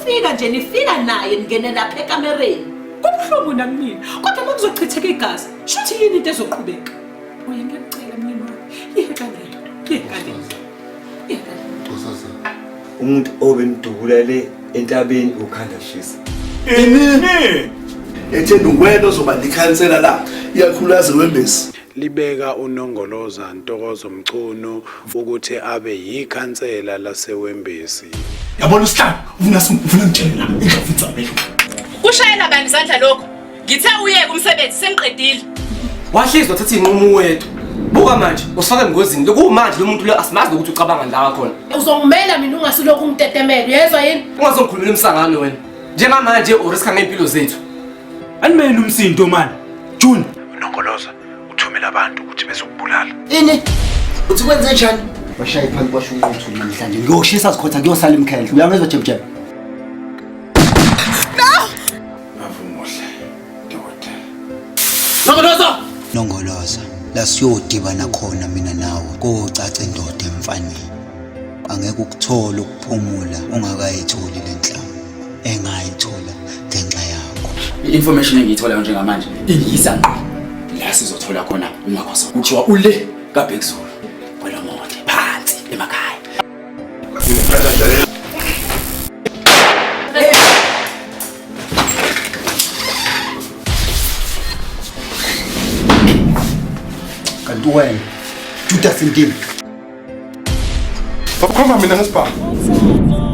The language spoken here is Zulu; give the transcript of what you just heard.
nifika nje nifika naye ningene lapha ekamereni. Kubuhlungu nakumina kodwa uma kuzochitheka igazi shuthi yini into ezoqhubeka. Uye ngiyakucela myeni wami yeka lento yeka lento yeka lento. Umuntu obemdubula le entabeni ukhanda shisa. Ini? Etheni wena ozoba likhansela la ikakhulukazi wembesi. Libeka uNongoloza Ntokozo Mchunu ukuthi abe yikhansela laseWembezi. Yabona usihlalo ufuna ufuna ngitshele la indlovu idzabele. Kushayela bani izandla lokho? Ngithe uyeke umsebenzi sengiqedile. Wahlezi wathatha inqumo wethu. Buka manje usifaka engozini. Lokumanje lo muntu lo asimazi nokuthi ucabanga la khona. Uzongimela mina ungasilokhu ungitetemela. Uyezwa yini? Ungazongikhulumela umsangano wena. Njengamanje uriska ngempilo zethu. Animele umsindo mani. June. UNongoloza uthumela abantu ukuthi bezokubulala. Ini? Uthi kwenze njani? Bashaye phansi kwasho unquthu namhlanje. Ngiyoshisa sikhotha kuyosala imkhendle. Uyangizwa jebujebe? Avumuhle dokotela. Nongoloza! Nongoloza, la siyodibana khona mina nawe kocaca indoda emfaneni. Angeke ukuthole ukuphumula ungakayitholi le nhlamba engayithola ngenxa yakho. I-information engiyitholayo njengamanje ingiyisa ngqo la sizothola khona uMakhoso. Kuthiwa ule kaBhekuzulu kwelomonde phansi emakhaya. Kanti wena Judas Ntini. Bakhomba mina ngesibhamu.